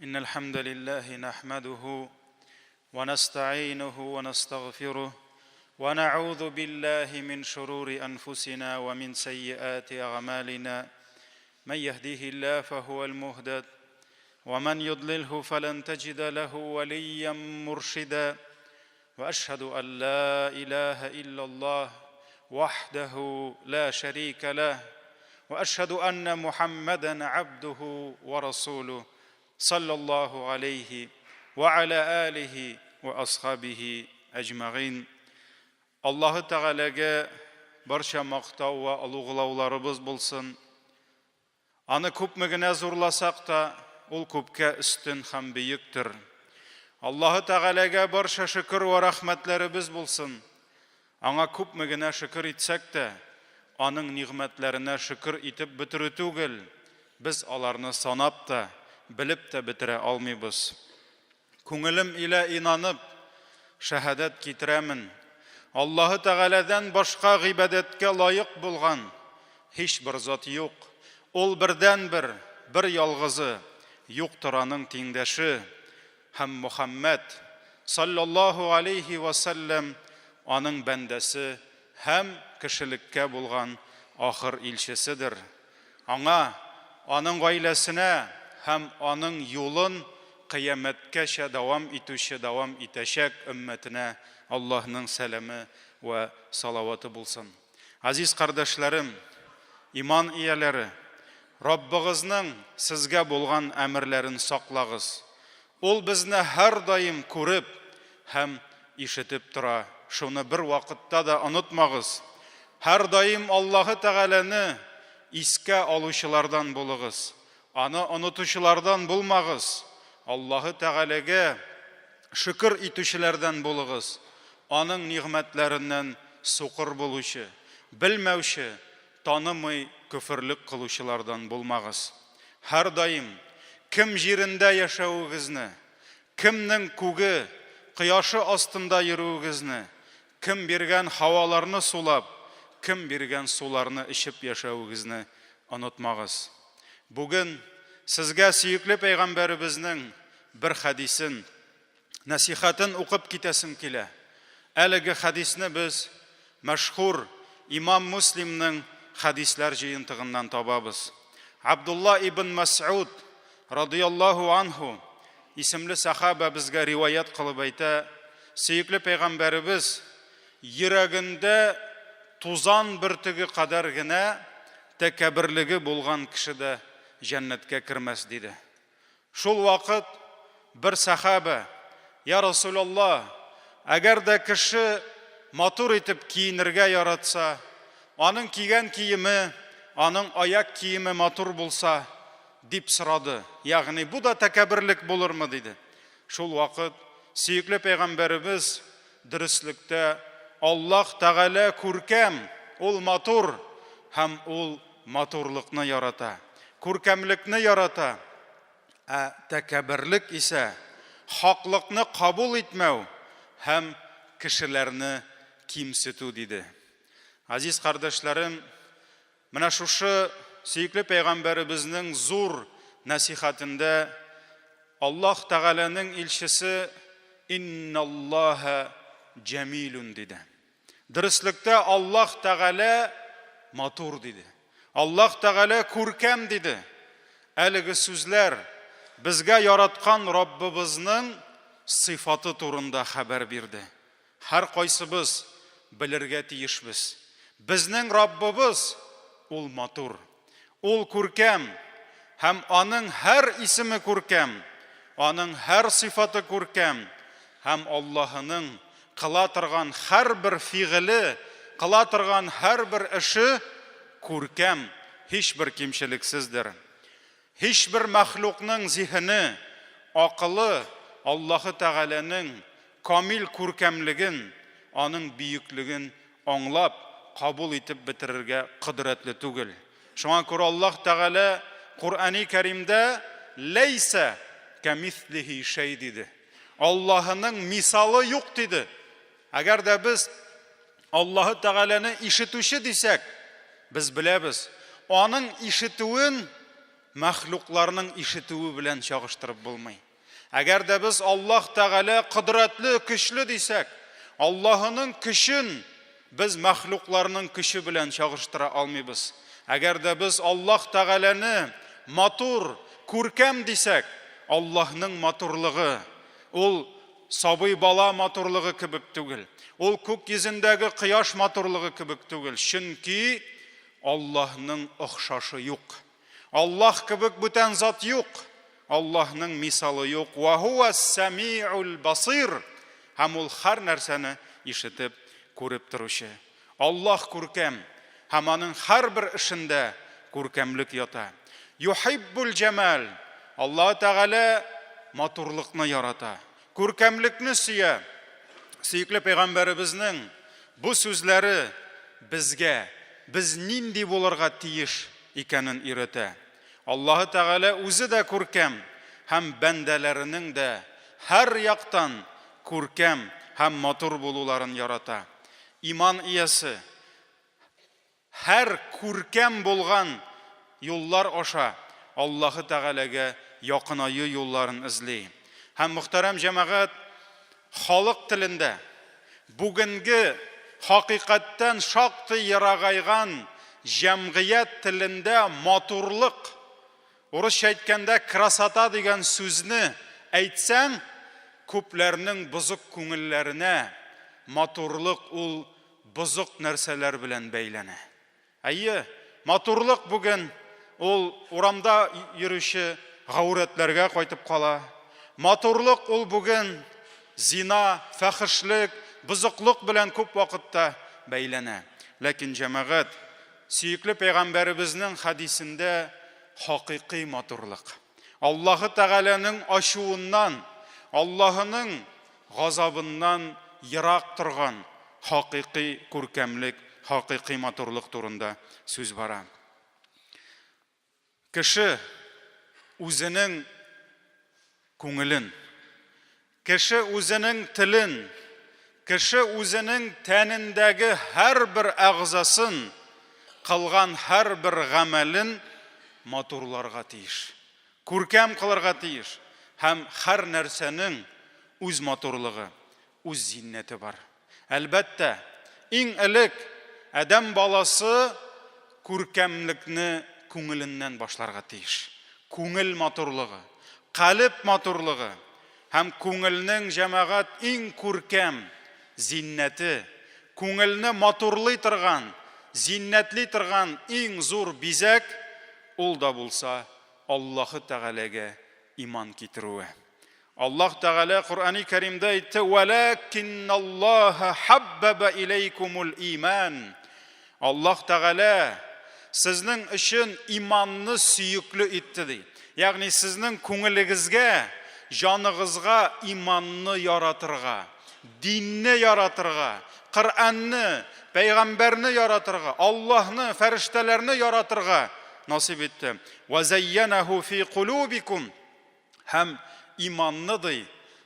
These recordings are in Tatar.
إن الحمد لله نحمده ونستعينه ونستغفره ونعوذ بالله من شرور أنفسنا ومن سيئات أعمالنا من يهديه الله فهو المهتد ومن يضلله فلن تجد له وليا مرشدا واشهد ان لا اله الا الله وحده لا شريك له واشهد ان محمدا عبده ورسوله صلى الله عليه وعلى اله واصحابه اجمعين Аллаһы Тәгаләгә барча мактау вә олуглауларыбыз булсын. Аны күпме генә зурласак та, ул күпкә өстен һәм бөектер. Аллаһы Тәгаләгә барча шөкер вә рәхмәтләребез булсын. Аңа күпме генә шөкер итсәк тә, аның нигъмәтләренә шөкер итеп бетерү түгел, без аларны санап та, белеп тә бетерә алмыйбыз. Күңелем илә инанып, шәһадәт китерәмен, Аллаһы Тәгаләдән башка гыйбадәткә лаек булган һичбер зат юк. Ул бердәнбер, бер ялгызы, юктыр аның тиңдәше. Һәм Мөхәммәд, салләллаһу алейһи вә сәлләм, аның бәндәсе һәм кешелеккә булган ахыр илчеседер. Аңа, аның гаиләсенә һәм аның юлын кыямәткәчә дәвам итүче, дәвам итәчәк өммәтенә Аллаһның сәламе вә салаваты булсын. Газиз кардәшләрем, иман ияләре, Раббыгызның сезгә булган әмерләрен саклагыз. Ул безне һәрдаим күреп һәм ишетеп тора, шуны бервакытта да онытмагыз. Һәрдаим Аллаһы Тәгаләне искә алучылардан булыгыз, Аны онытучылардан булмагыз, Аллаһы Тәгаләгә шөкер итүчеләрдән булыгыз, Аның нигъмәтләреннән сукыр булучы, белмәүче, танымый көферлек кылучылардан булмагыз. Һәрдаим кем җирендә яшәвегезне, кемнең күге, кояшы астында йөрүегезне, кем биргән һаваларны сулап, кем биргән суларны эчеп яшәвегезне онытмагыз. Бүген сезгә сөекле пәйгамбәребезнең бер хәдисен, нәсихәтен укып китәсем килә. Әлеге хәдисне без мәшһүр имам Муслимның хәдисләр җыентыгыннан табабыз. Абдулла ибн Мәс'уд радыяллаһу анһу исемле сахаба безгә риваять кылып әйтә, сөекле пәйгамбәребез йөрәгендә тузан бөртеге кадәр генә тәкәбберлеге булган кеше дә җәннәткә кермәс, диде. Шул вакыт бер сәхабә, Я Расулалла, әгәр дә кеше матур итеп киенергә яратса, аның кигән киеме, аның аяк киеме матур булса, дип сорады. Ягъни бу да тәкәбберлек булырмы, диде. Шул вакыт сөекле пәйгамбәребез дөреслектә Аллаһ Тәгалә күркәм, ул матур һәм ул матурлыкны ярата, күркәмлекне ярата, ә тәкәбберлек исә хаклыкны кабул итмәү һәм кешеләрне кимсетү, диде. Газиз кардәшләрем, менә шушы сөекле пәйгамбәребезнең зур нәсихәтендә Аллаһ Тәгаләнең илчесе Инналлаһа җәмилун диде. Дөреслектә Аллаһ Тәгалә матур диде. Аллаһ Тәгалә күркәм диде. Әлеге сүзләр безгә яраткан Раббыбызның сыйфаты турында хәбәр бирде. Һәркайсыбыз белергә тиешбез. Безнең Раббыбыз ул матур. Ул күркәм һәм аның һәр исеме күркәм, аның һәр сыйфаты күркәм һәм Аллаһының кыла торган һәрбер фигыле, кыла торган һәрбер эше күркәм, һичбер кимчелексездер. Һичбер мәхлукның зиһене, акылы Аллаһы Тәгаләнең камил күркәмлеген, аның бөеклеген аңлап, кабул итеп бетерергә кодрәтле түгел. Шуңа күрә Аллаһ Тәгалә Коръәни Кәримдә Ләйсә кәмислихи шәй диде. Аллаһының мисалы юк диде. Әгәр дә без Аллаһы Тәгаләне ишетүче дисәк, без беләбез, аның ишетүен мәхлукларның ишетүе белән чагыштырып булмый. Әгәр дә без Аллаһ Тәгалә кодрәтле, көчле дисәк, Аллаһының көчен без мәхлукларның көче белән чагыштыра алмыйбыз. Әгәр дә без Аллаһ Тәгаләне матур, күркәм дисәк, Аллаһның матурлыгы ул сабый бала матурлыгы кебек түгел. Ул күк йөзендәге кояш матурлыгы кебек түгел. Чөнки Аллаһның охшашы юк. Аллаһ кебек бүтән зат юк. Аллаһның мисалы юк. Ва һуәс-сәмиул басир. Һәм ул һәр нәрсәне ишетеп, күреп торучы. Аллаһ күркәм, һәм аның һәрбер эшендә күркәмлек ята. Юхиббул җәмал. Аллаһ Тәгалә матурлыкны ярата, күркәмлекне сөя. Сөекле пәйгамбәребезнең бу сүзләре безгә без нинди булырга тиеш икәнен өйрәтә. Аллаһы Тәгалә үзе дә күркәм һәм бәндәләренең дә һәр яктан күркәм һәм матур булуларын ярата. Иман иясе һәр күркәм булган юллар аша Аллаһы Тәгаләгә якынаю юлларын эзли. Һәм, мөхтәрәм җәмәгать, халык телендә бүгенге хакыйкатьтән шактый ерагайган җәмгыять телендә матурлык, урысча әйткәндә красота дигән сүзне әйтсәң, күпләрнең бозык күңелләренә матурлык ул бозык нәрсәләр белән бәйләнә. Әйе, матурлык бүген ул урамда йөрүче гаурәтләргә кайтып кала. Матурлык ул бүген зина, фәхешлек, бозыклык белән күп вакытта бәйләнә. Ләкин, җәмәгать, сөекле пәйгамбәребезнең хәдисендә хакыйкый матурлык. Аллаһы Тәгаләнең ачуыннан, Аллаһының газабыннан ерак торган хакыйкый күркәмлек, хакыйкый матурлык турында сүз бара. Кеше үзенең күңелен, кеше үзенең телен, кеше үзенең тәнендәге һәрбер әгъзасын, кылган һәрбер гамәлен матурларга тиеш. Күркәм кылырга тиеш һәм һәр нәрсәнең үз матурлыгы, үз зиннәте бар. Әлбәттә, иң элек адәм баласы күркәмлекне күңеленнән башларга тиеш. Күңел матурлыгы, калеб матурлыгы һәм күңелнең, җәмәгать, иң күркәм зиннәте, күңелне матурлый торган, зиннәтли торган иң зур бизәк, ул да булса Аллаһы Тәгаләгә иман китерүе. Аллаһ Тәгалә Коръәни Кәримдә әйтте: "Вәләкинналлаһа хаббаба иләйкумул иман". Аллаһ Тәгалә сезнең өчен иманны сөекле итте ди. Ягъни сезнең күңелегезгә, җаныгызга иманны яратырга, динне яратырга, Коръәнне, пәйгамбәрне яратырга, Аллаһны, фәрештәләрне яратырга насыйп итте. Ва зәйянәһу фи кулубикум. Һәм иманны ди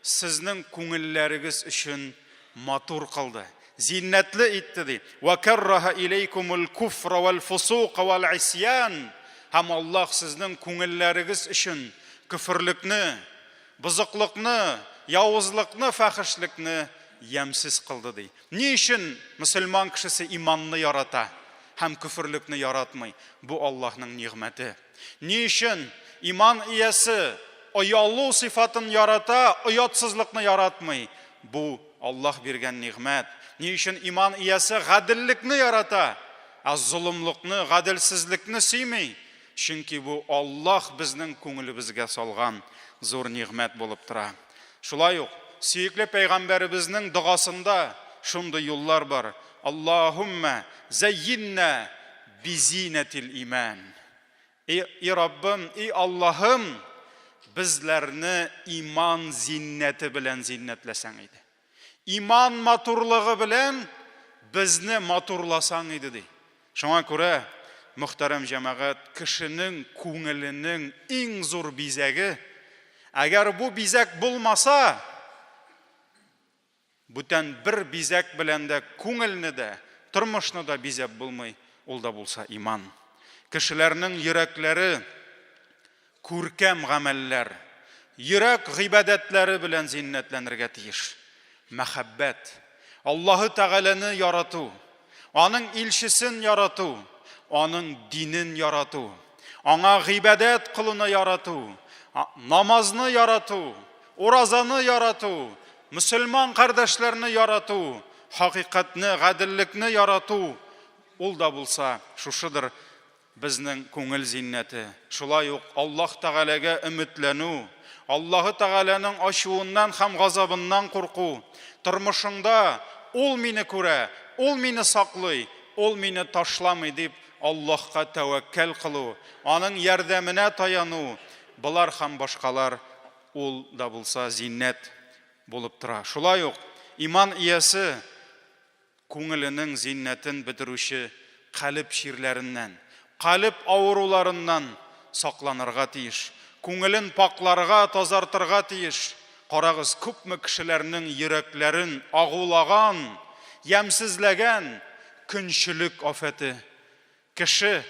сезнең күңелләрегез өчен матур кылды, зиннәтле итте ди. Ва карраһа иләйкумул куфра вал фусука вал исьян. Һәм Аллаһ сезнең күңелләрегез өчен көферлекне, бозыклыкны, явызлыкны, фәхешлекне ямьсез кылды ди. Ни өчен мөселман кешесе иманны ярата һәм көферлекне яратмый? Бу Аллаһның нигъмәте. Ни өчен иман иясе оялу сыйфатын ярата, оятсызлыкны яратмый? Бу Аллаһ биргән нигъмәт. Ни өчен иман иясе гаделлекне ярата, ә золымлыкны, гаделсезлекне сөйми? Чөнки бу Аллаһ безнең күңелебезгә салган зур нигъмәт булып тора. Шулай ук сөекле пәйгамбәребезнең догасында шундый юллар бар, Аллаһуммә зәййиннә бизинәтил иман. И, и Раббым, и Аллаһым, безләрне иман зиннәте белән зиннәтләсәң иде. Иман матурлыгы белән безне матурласаң иде, ди. Шуңа күрә, мөхтәрәм җәмәгать, кешенең күңеленең иң зур бизәге, әгәр бу бизәк булмаса, бүтән бер бизәк белән дә күңелне дә, тормышны да бизәп булмый, ул да булса иман. Кешеләрнең йөрәкләре күркәм гамәлләр, йөрәк гыйбадәтләре белән зиннәтләнергә тиеш. Мәхәббәт, Аллаһы Тәгаләне ярату, Аның илчесен ярату, Аның динен ярату, Аңа гыйбадәт кылуны ярату, намазны ярату, уразаны ярату, мөселман кардәшләрне ярату, хакыйкатьне, гаделлекне ярату, ул да булса шушыдыр безнең күңел зиннәте. Шулай ук Аллаһ Тәгаләгә өметләнү, Аллаһы Тәгаләнең ачуыннан һәм газабыннан курку, тормышыңда Ул мине күрә, Ул мине саклый, Ул мине ташламый дип Аллаһка тәвәккәл кылу, Аның ярдәменә таяну, болар һәм башкалар ул да булса зиннәт булып тора. Шулай ук иман иясе Күңеленең зиннәтен бетерүче калеб чирләреннән, калеб авыруларыннан сакланырга тиеш. Күңелен пакъларга, тазартырга тиеш. Карагыз, күпме кешеләрнең йөрәкләрен агулаган, ямьсезләгән көнчелек афәте. Кеше,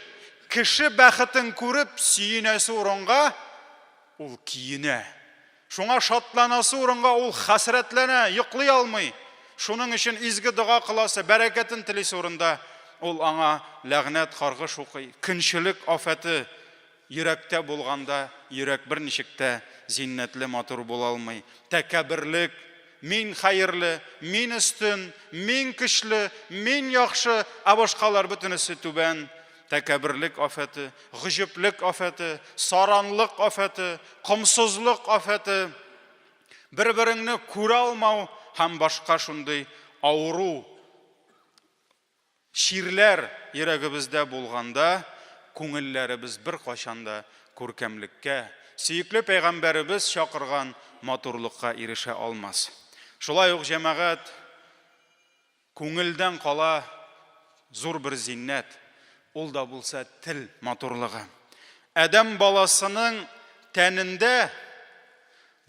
кеше бәхетен күреп сөенәсе урынга, ул көенә. Шуңа шатланасы урынга ул хәсрәтләнә, йоклый алмый. Шуның өчен изге дога кыласы, бәрәкәтен телисе урында, ул аңа ләгънәт, каргыш укый. Көнчелек афәте йөрәктә булганда, йөрәк берничек тә зиннәтле, матур була алмый. Тәкәбберлек, мин хәерле, мин өстен, мин көчле, мин яхшы, ә башкалар бөтенесе түбән. Тәкәбберлек афәте, гоҗеплек афәте, саранлык афәте, комсызлык афәте, бер-береңне күрә алмау һәм башка шундый авыру Чирләр йөрәгебездә булганда, күңелләребез беркайчан да күркәмлеккә, сөекле пәйгамбәребез чакырган матурлыкка ирешә алмас. Шулай ук, җәмәгать, күңелдән кала зур бер зиннәт, ул да булса тел матурлыгы. Адәм баласының тәнендә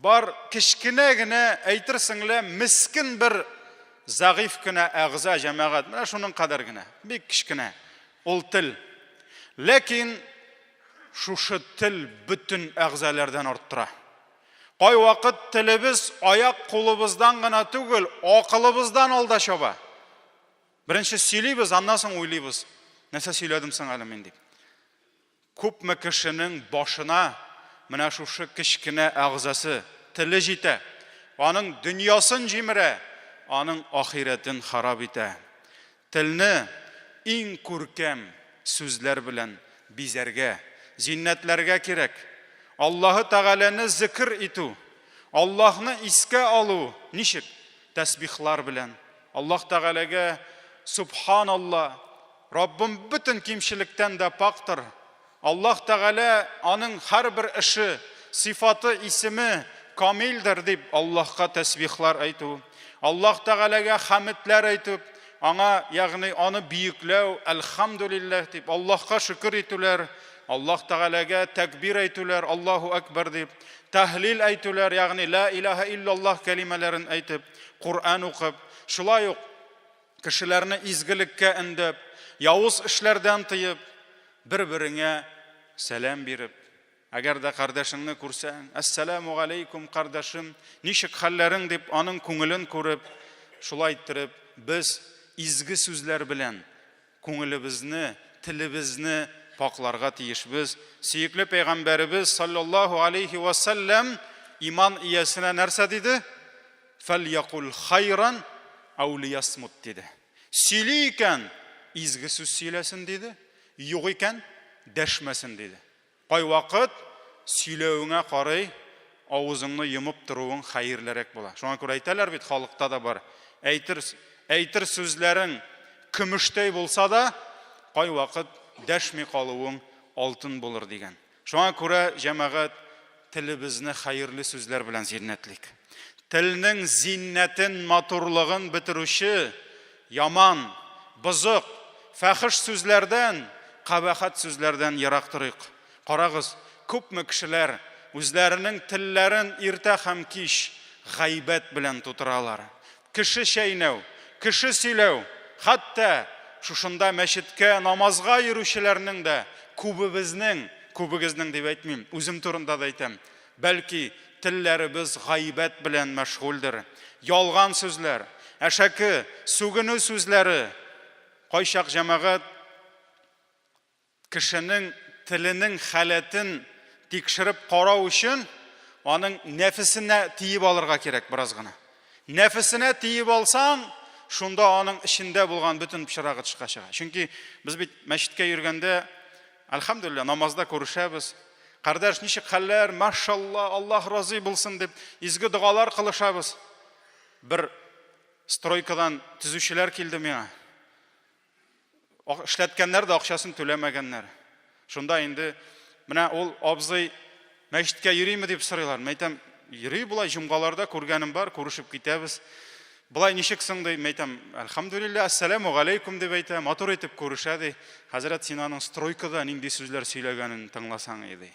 Бар кечкенә генә, әйтерсең лә, мескен бер зәгыйфь кенә әгъза, җәмәгать, менә шуның кадәр генә, бик кечкенә, ул тел. Ләкин шушы тел бөтен әгъзаләрдән арттыра. Кайвакыт телебез аяк-кулыбыздан гына түгел, акылыбыздан алда чаба. Беренче сөйлибез, аннан соң уйлыйбыз, нәрсә сөйләдем соң әле мин дип. Күпме кешенең башына менә шушы кечкенә әгъзасы, теле җитә, аның дөньясын җимерә, аның ахирәтен харап итә. Телне иң күркәм сүзләр белән бизәргә, зиннәтләргә кирәк. Аллаһы Тәгаләне зекер итү, Аллаһны искә алу ничек? Тәсбихлар белән. Аллаһ Тәгаләгә Субханалла, Раббым бөтен кимчелектән дә пакьтыр. Аллаһ Тәгалә аның һәрбер эше, сыйфаты, исеме камилдер дип Аллаһка тәсбихлар әйтү, Аллаһ Тәгаләгә хәмедләр әйтү, аңа, ягъни аны бөекләү, әлхәмдүлилләһ дип Аллаһка шөкер итүләр, Аллаһ Тәгаләгә тәкбир әйтүләр, Аллаһу әкбәр дип, тәһлил әйтүләр, ягъни лә илаһә илляллаһ кәлимәләрен әйтеп, Коръән укып, шулай ук Кешеләрне изгелеккә өндәп, явыз эшләрдән тыеп, бер-береңә сәлам биреп, әгәр дә кардәшеңне күрсәң, Әссәламү галәйкүм, кардәшем, ничек хәлләрең дип, аның күңелен күреп, шулай иттереп, без изге сүзләр белән күңелебезне, телебезне пакъларга тиешбез. Сөекле пәйгамбәребез саллаллаһу алейхи ва сәлләм иман иясенә нәрсә диде? Фәльякул хайран ау лиясмут диде. Сөйли икән, изге сүз сөйләсен диде, юк икән, дәшмәсен диде. Кайвакыт сөйләвеңә карый авызыңны йомып торуың хәерлерәк була. Шуңа күрә әйтәләр бит, халыкта да бар. Әйтер, әйтер сүзләрең көмештәй булса да, кайвакыт дәшми калуың алтын булыр дигән. Шуңа күрә, җәмәгать, телебезне хәерле сүзләр белән зиннәтлик. Телнең зиннәтен, матурлыгын бетерүче яман, бозык, фәхеш сүзләрдән, кабахәт сүзләрдән ерак торыйк. Карагыз, күпме кешеләр үзләренең телләрен иртә һәм кич гайбәт белән тутыралар. Кеше чәйнәү, кеше сөйләү, хәтта шушында мәчеткә намазга йөрүчеләрнең дә күбебезнең күбегезнең дип әйтмим, үзем турында да әйтәм, бәлки, телләребез гайбәт белән мәшгульдер. Ялган сүзләр, әшәке, сүгенү сүзләре. Кайчак җәмәгать кешенең теленең халәтен тикшереп карау өчен аның нәфесенә тиеп алырга кирәк бераз гына. Нәфесенә тиеп алсаң, шунда аның эчендә булган бөтен пычрагы тышка чыга. Чөнки без бит мәчеткә йөргәндә, әлхәмдүлилләһ, намазда күрешәбез. Кардәш, ничек хәлләр? Машалла, Аллаһ разый булсын дип, изге догалар кылышабыз. Бер стройкадан төзүчеләр килде миңа. Эшләткәннәр дә акчасын түләмәгәннәр. Шунда инде менә ул абзый мәчеткә йөриме дип сорыйлар. Мин әйтәм, йөри болай, җомгаларда күргәнем бар, күрешеп китәбез. Болай ничек соң ди, мин әйтәм, әлхәмдүлилләһ, әссәләмү галәйкүм дип әйтә, матур итеп күрешә ди. Хәзрәт, син аның стройкада нинди сүзләр сөйләгәнен тыңласаң иде.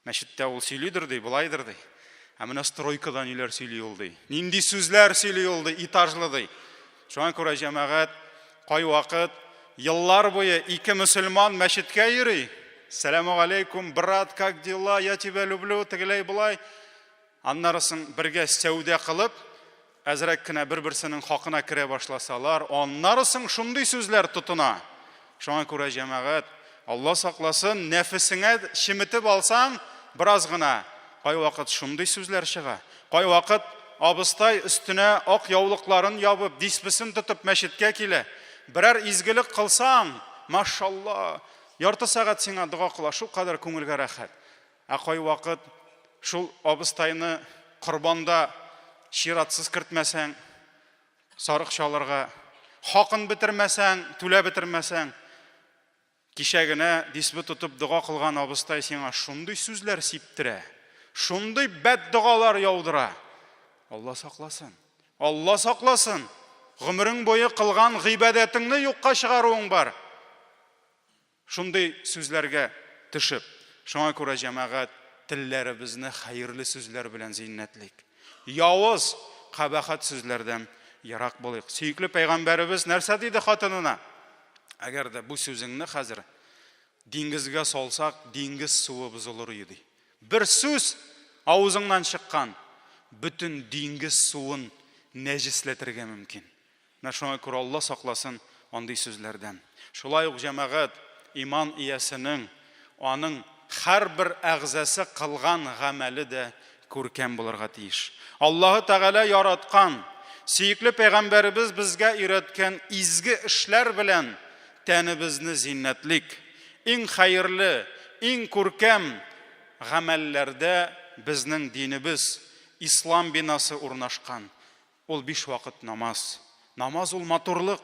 Мәчеттә ул сөйлидер, ди, болайдыр, ди. Ә менә стройкада ниләр сөйли ул, ди. Нинди сүзләр сөйли ул, ди, этажлы, ди. Шуңа күрә җәмәгать кайвакыт еллар буе ике мөселман мәчеткә йөри. Сәламу алейкум, брат, как дела? Я тебя люблю, тегеләй болай. Аннары соң бергә сәүдә кылып, әзрәк кенә бер-берсенең хакына керә башласалар, аннары соң шундый сүзләр тотына. Шуңа күрә, җәмәгать, Алла сакласын, нәфесеңә чеметеп алсаң, бераз гына, кайвакыт шундый сүзләр чыга. Кайвакыт абыстай өстенә ак яулыкларын ябып, дисбесен тотып мәчеткә килә. Берәр изгелек кылсаң, машалла, ярты сәгать сиңа дога кыла, шулкадәр күңелгә рәхәт. Ә кайвакыт шул абыстайны корбанда чиратсыз кертмәсәң, сарык чалырга, хакын бетермәсәң, түләп бетермәсәң, кичә генә дисбе тотып дога кылган абыстай сиңа шундый сүзләр сиптерә, шундый бәддогалар яудыра. Алла сакласын. Алла сакласын. Гомерең буе кылган гыйбадәтеңне юкка чыгаруың бар. Шундый сүзләргә төшеп. Шуңа күрә, җәмәгать, телләребезне хәерле сүзләр белән зиннәтлик. Явыз, кабахәт сүзләрдән ерак булыйк. Сөекле пәйгамбәребез нәрсә диде хатынына? Әгәр дә бу сүзеңне хәзер диңгезгә салсак, диңгез суы бозылыр иде, ди. Бер сүз авызыңнан чыккан, бөтен диңгез суын нәҗесләтергә мөмкин. Менә шуңа күрә Алла сакласын андый сүзләрдән. Шулай ук, җәмәгать, иман иясенең, аның һәрбер әгъзасы кылган гамәле дә күркәм булырга тиеш. Аллаһы Тәгалә яраткан, сөекле пәйгамбәребез безгә өйрәткән изге эшләр белән тәнебезне зиннәтлик. Иң хәерле, иң күркәм гамәлләрдә безнең динебез, ислам бинасы урнашкан. Ул биш вакыт намаз. Намаз ул матурлык.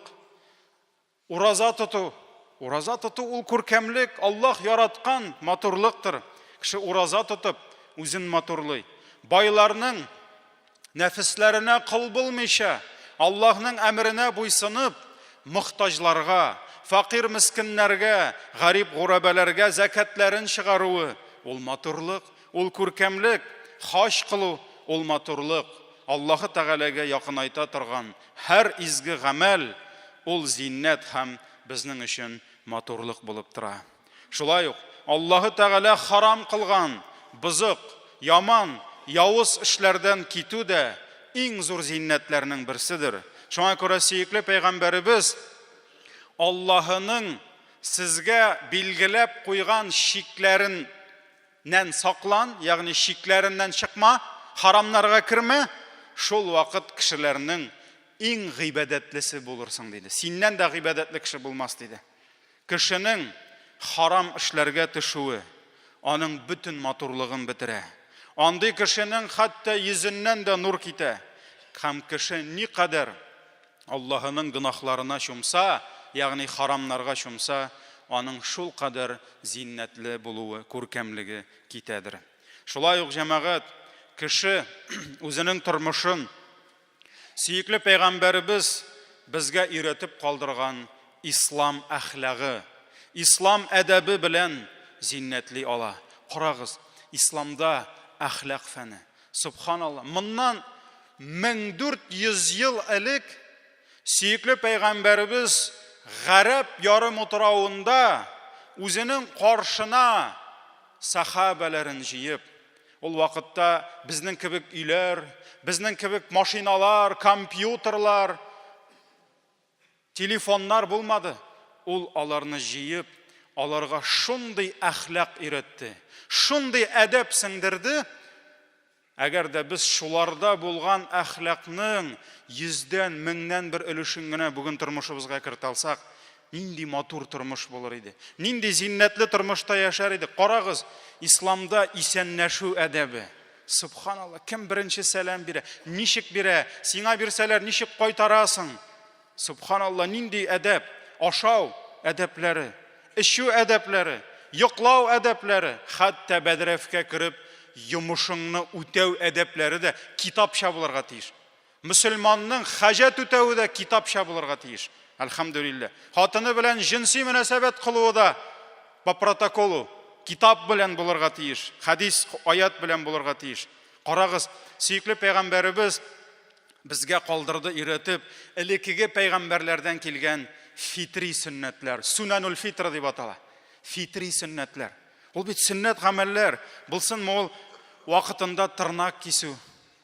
Ураза тоту. Ураза тоту ул күркәмлек, Аллаһ яраткан матурлыктыр. Кеше ураза тотып, үзен матурлый. Байларның нәфесләренә кол булмыйча, Аллаһның әмеренә буйсынып, мохтаҗларга, факир-мескеннәргә, гарип-гурәбәләргә зәкятләрен чыгаруы, ул матурлык, ул күркәмлек. Хаҗ кылу, ул матурлык. Аллаһы Тәгаләгә якынайта торган һәр изге гамәл, ул зиннәт һәм безнең өчен матурлык булып тора. Шулай ук Аллаһы Тәгалә харам кылган бозык, яман, явыз эшләрдән китү дә иң зур зиннәтләрнең берседер. Шуңа күрә сөекле пәйгамбәребез Аллаһының сезгә билгеләп куйган чикләрен Нән саклан, ягъни чикләреннән чыкма, харамнарга кермә, шул вакыт кешеләрнең иң гыйбадәтлесе булырсың, диде. Синнән дә гыйбадәтле кеше булмас, диде. Кешенең харам эшләргә төшүе аның бөтен матурлыгын бетерә. Андый кешенең хәтта йөзеннән дә нур китә. Һәм кеше никадәр Аллаһының гөнаһларына чумса, ягъни харамнарга чумса, аның шулкадәр зиннәтле булуы, күркәмлеге китәдер. Шулай ук, җәмәгать, кеше үзенең тормышын сөекле пәйгамбәребез безгә өйрәтеп калдырган ислам әхлагы, ислам әдәбе белән зиннәтли ала. Карагыз, исламда әхлак фәне. Сөбханалла, моннан 1400 ел элек сөекле пәйгамбәребез Гарәп ярымутравында үзенең каршына сахабәләрен җыеп, ул вакытта безнең кебек өйләр, безнең кебек машиналар, компьютерлар, телефоннар булмады. Ул аларны җыеп, аларга шундый әхлак өйрәтте, шундый әдәп сеңдерде, Әгәр дә без шуларда булган әхлакның йөздән, меңнән бер өлешен генә бүген тормышыбызга кертә алсак, нинди матур тормыш булыр иде. Нинди зиннәтле тормышта яшәр идек. Карагыз, исламда исәнләшү әдәбе. Субханалла, кем беренче сәлам бирә, ничек бирә, сиңа бирсәләр, ничек кайтарасың? Субханалла, нинди әдәп! Ашау әдәпләре, эчү әдәпләре, йоклау әдәпләре, хәтта бәдрәфкә кереп йомышыңны үтәү әдәпләре дә китапча булырга тиеш. Мөселманның хаҗәт үтәве дә китапча булырга тиеш. Әлхәмдүлилләһ. Хатыны белән җенси мөнәсәбәт кылуы да по протоколу, китап белән булырга тиеш, хәдис, аят белән булырга тиеш. Карагыз, сөекле пәйгамбәребез Безгә калдырды өйрәтеп, элеккеге пәйгамбәрләрдән килгән фитри сөннәтләр, сунәнул фитра дип атала. Фитри сөннәтләр. Ул бит сөннәт гамәлләр. Булсынмы ул вакытында тырнак кисү.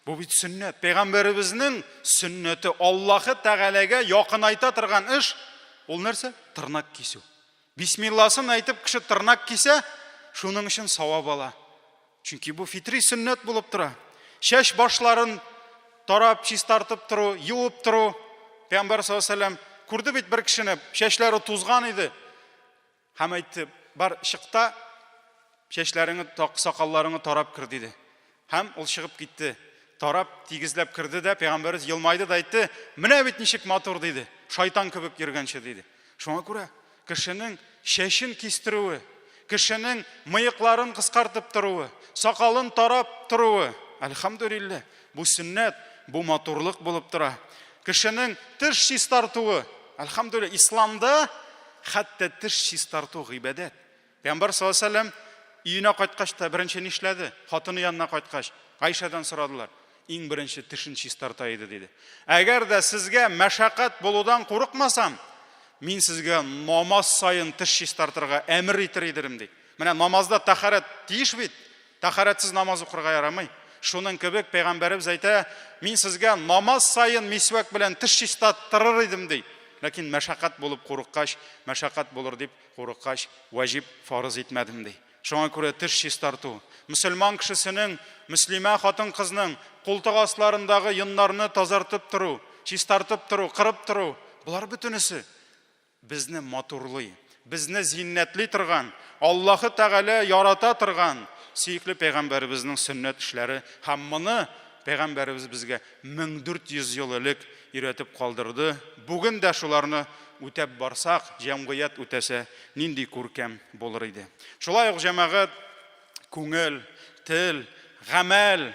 Бу бит сөннәт. Пәйгамбәребезнең сөннәте Аллаһы Тәгаләгә якынайта торган эш ул нәрсә? Тырнак кисү. Бисмилласын әйтеп кеше тырнак кисә, шуның өчен савап ала. Чөнки бу фитри сөннәт булып тора. Чәч башларын тарап, чистартып тору, юып тору. Пәйгамбәр саллаллаһу алейһи күрде бит бер кешене, чәчләре тузган иде. Һәм әйтте, бар, чыкта чәчләреңне, сакалларыңны тарап кер, диде. Һәм ул чыгып китте. Тарап, тигезләп керде дә, пәйгамбәребез елмайды да әйтте, менә бит ничек матур, диде. Шайтан кебек йөргәнче, диде. Шуңа күрә кешенең чәчен кистерүе, кешенең мыекларын кыскартып торуы, сакалын тарап торуы, әлхәмдүлилләһ, бу сөннәт, бу матурлык булып тора. Кешенең теш чистартуы, әлхәмдүлилләһ, исламда хәтта теш чистарту гыйбадәт. Пәйгамбәр саллаллаһу алейһи ва сәлләм өенә кайткач та беренче нишләде? Хатыны янына кайткач, Гайшәдән сорадылар. Иң беренче тешен чистарта иде, диде. Әгәр дә сезгә мәшәкать булудан курыкмасам, мин сезгә намаз саен теш чистартырга әмер итер идем, ди. Менә намазда тәһарәт тиеш бит. Тәһарәтсез намаз укырга ярамый. Шуның кебек пәйгамбәребез әйтә, мин сезгә намаз саен мисвәк белән теш чистарттырыр идем, ди. Ләкин мәшәкать булып курыккач, мәшәкать булыр дип Курыккач, вәҗиб, фарыз итмәдем, ди. Шуңа күрә теш чистарту, мөселман кешесенең, мөслимә хатын-кызның култык асларындагы йоннарны тазартып тору, чистартып тору, кырып тору, болар бөтенесе безне матурлый, безне зиннәтли торган, Аллаһы Тәгалә ярата торган сөекле пәйгамбәребезнең сөннәт эшләре һәм моны пәйгамбәребез безгә 1400 ел элек өйрәтеп калдырды. Бүген дә шуларны үтәп барсак, җәмгыять үтәсә, нинди күркәм булыр иде. Шулай ук, җәмәгать, күңел, тел, гамәл,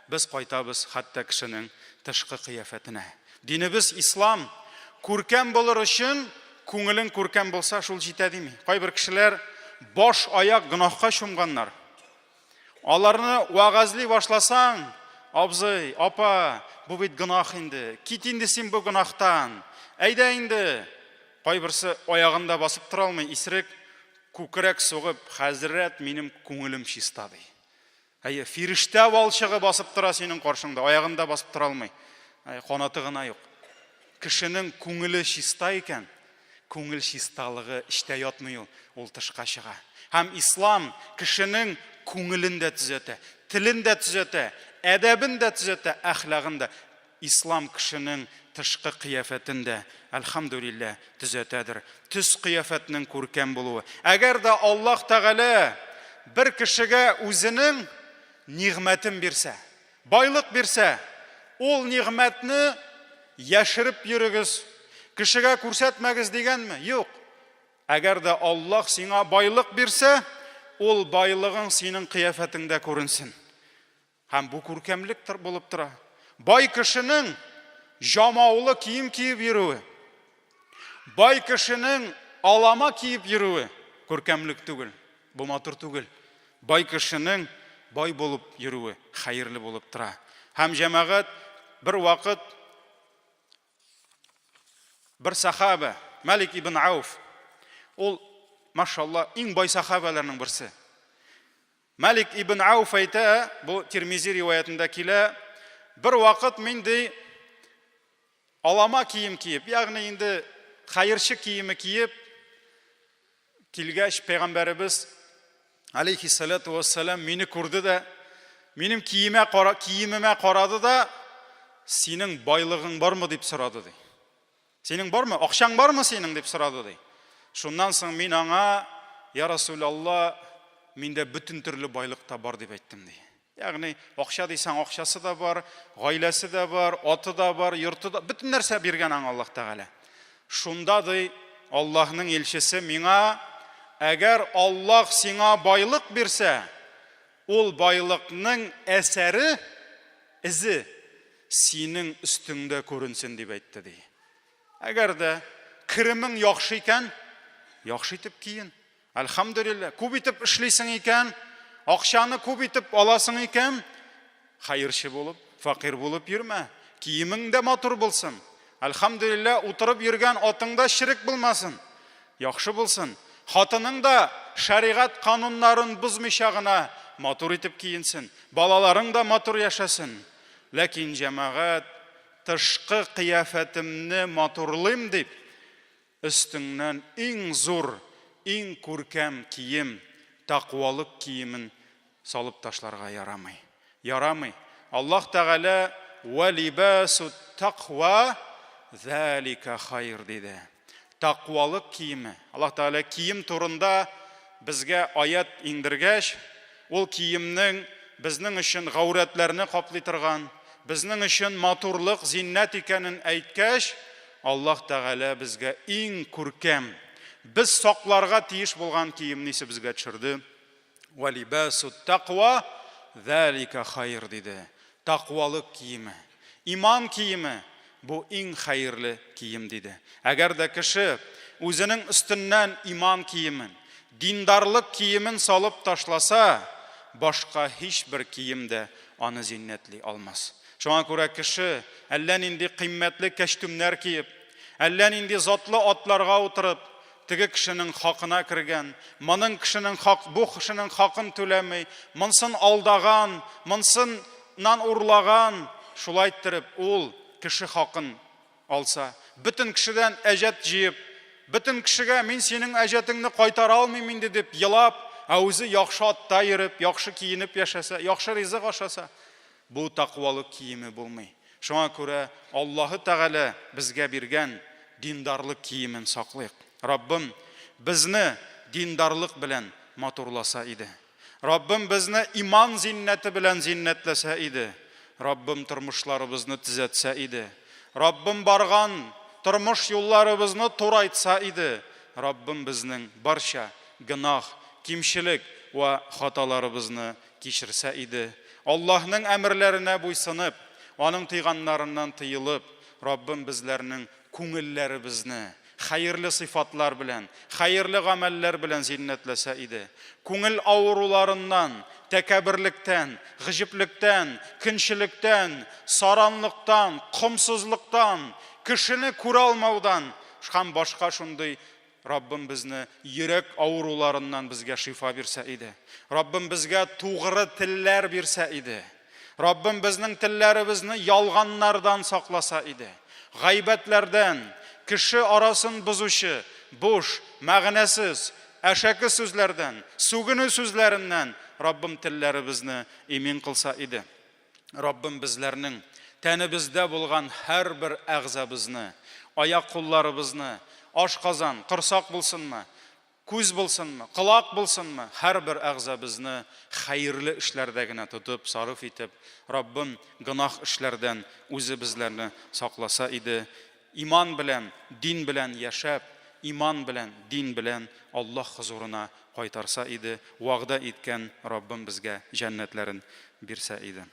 без кайтабыз хәтта кешенең тышкы кыяфәтенә. Динебез ислам, күркәм булыр өчен күңелең күркәм булса, шул җитә дими. Кайбер кешеләр баш-аяк гөнаһка чумганнар. Аларны вәгазьли башласаң, абзый, апа, бу бит гөнаһ инде. Кит инде син бу гөнаһтан. Әйдә инде. Кайберсе аягында басып тора алмый, исерек, күкрәк сугып, хәзрәт, минем күңелем чиста, ди. Әйе, фирештә валчыгы басып тора синең каршыңда, аягында басып тора алмый. Әйе, канаты гына юк. Кешенең күңеле чиста икән, Күңел чисталыгы эчтә ятмый ул, ул тышка чыга. Һәм ислам кешенең күңелен дә төзәтә, телен дә төзәтә, әдәбен дә төзәтә, әхлагын да. Ислам кешенең тышкы кыяфәтен дә, әлхәмдүлилләһ, төзәтәдер. Төс-кыяфәтнең күркәм булуы. Әгәр дә Аллаһ Тәгалә бер кешегә үзенең нигъмәтен бирсә, Байлык бирсә, ул нигъмәтне яшереп йөрегез, кешегә күрсәтмәгез дигәнме? Юк. Әгәр дә Аллаһ сиңа байлык бирсә, ул байлыгың синең кыяфәтеңдә күренсен. Һәм бу күркәмлек булып тора. Бай кешенең җамаулы кием киеп йөрүе, бай кешенең алама киеп йөрүе күркәмлек түгел. Бу матур түгел. Бай кешенең бай булып йөрүе хәерле булып тора. Һәм җәмәгать бер вакыт бер сахаба, Малик ибн Ауф, ул, машалла, иң бай сахабаларның берсе. Малик ибн Ауф әйтә, бу Тирмизи риваятендә килә, бер вакыт мин ди алама кием киеп, ягъни инде хәерче киеме киеп килгәч, пәйгамбәребез алейхиссалату вассалам мине күрде дә, минем киемә кара, киемемә карады да, синең байлыгың бармы дип сорады ди. Синең бармы? Акчаң бармы синең? дип сорады, ди. Шуннан соң мин аңа, Я Расулалла, миндә бөтен төрле байлык та бар, дип әйттем, ди. Ягъни, акча дисәң, акчасы да бар, гаиләсе дә бар, аты да бар, йорты да, бөтен нәрсә биргән аңа Аллаһ Тәгалә. Шунда, ди, Аллаһның илчесе миңа, әгәр Аллаһ сиңа байлык бирсә, ул байлыкның әсәре, эзе синең өстеңдә күренсен, дип әйтте, ди. Әгәр дә керемең яхшы икән, яхшы итеп киен. Әлхәмдүлилләһ, күп итеп эшлисең икән, акчаны күп итеп аласың икән, хәерче булып, фәкыйрь булып йөрмә. Киемең дә матур булсын. Әлхәмдүлилләһ, утырып йөргән атың да черек булмасын. Яхшы булсын. Хатының да шәригать кануннарын бозмыйча гына матур итеп киенсен. Балаларың да матур яшәсен. Ләкин, җәмәгать, тышкы кыяфәтемне матурлыйм дип, өстеңнән иң зур, иң күркәм кием, тәкъвалык киемен салып ташларга ярамый. Ярамый. Аллаһ Тәгалә, Вә либасут тәкъва зәлика хайр, диде. Тәкъвалык киеме. Аллаһ Тәгалә кием турында безгә аять иңдергәч, ул киемнең безнең өчен гаурәтләрне каплый торган, безнең өчен матурлык, зиннәт икәнен әйткәч, Аллаһ Тәгалә безгә иң күркәм, без сакларга тиеш булган киемне исебезгә төшерде. Вә либасут тәкъва зәлика хайр, диде. Тәкъвалык киеме, иман киеме, бу иң хәерле кием, диде. Әгәр дә кеше үзенең өстеннән иман киемен, диндарлык киемен салып ташласа, башка һичбер кием дә аны зиннәтли алмас. Шуңа күрә кеше әллә нинди кыйммәтле кәчтүмнәр киеп, әллә нинди затлы атларга утырып, теге кешенең хакына кергән, моның кешенең хак, бу кешенең хакын түләми, монсын алдаган, монсыннан урлаган, шулай иттереп ул кеше хакын алса, бөтен кешедән әҗәт җыеп, бөтен кешегә мин синең әҗәтеңне кайтара алмыйм инде дип елап, ә үзе яхшы атта йөреп, яхшы киенеп яшәсә, яхшы ризык ашаса, бу тәкъвалык киеме булмый. Шуңа күрә Аллаһы Тәгалә безгә биргән диндарлык киемен саклыйк. Раббым безне диндарлык белән матурласа иде. Раббым безне иман зиннәте белән зиннәтләсә иде. Раббым тормышларыбызны төзәтсә иде. Раббым барган тормыш юлларыбызны турайтса иде. Раббым безнең барча гөнаһ, кимчелек вә хаталарыбызны кичерсә иде. Аллаһның әмерләренә буйсынып, Аның тыйганнарыннан тыелып, Раббым безләрнең күңелләребезне хәерле сыйфатлар белән, хәерле гамәлләр белән зиннәтләсә иде. Күңел авыруларыннан, тәкәбберлектән, гаҗеплектән, көнчелектән, саранлыктан, комсызлыктан, кешене күрә алмаудан һәм башка шундый Раббым безне йөрәк авыруларыннан безгә шифа бирсә иде. Раббым безгә тугры телләр бирсә иде. Раббым безнең телләребезне ялганнардан сакласа иде. Гайбәтләрдән, кеше арасын бозучы, буш, мәгънәсез, әшәке сүзләрдән, сүгенү сүзләреннән Раббым телләребезне имин кылса иде. Раббым безләрнең тәнебездә булган һәрбер әгъзабызны, аяк-кулларыбызны, ашказан, корсак булсынмы, күз булсынмы, колак булсынмы, һәрбер әгъзабызны хәерле эшләрдә генә тотып, сарыф итеп, Раббым гөнаһ эшләрдән үзе безләрне сакласа иде. Иман белән, дин белән яшәп, иман белән, дин белән Аллаһ хозурына кайтарса иде, вәгъдә иткән Раббым безгә җәннәтләрен бирсә иде.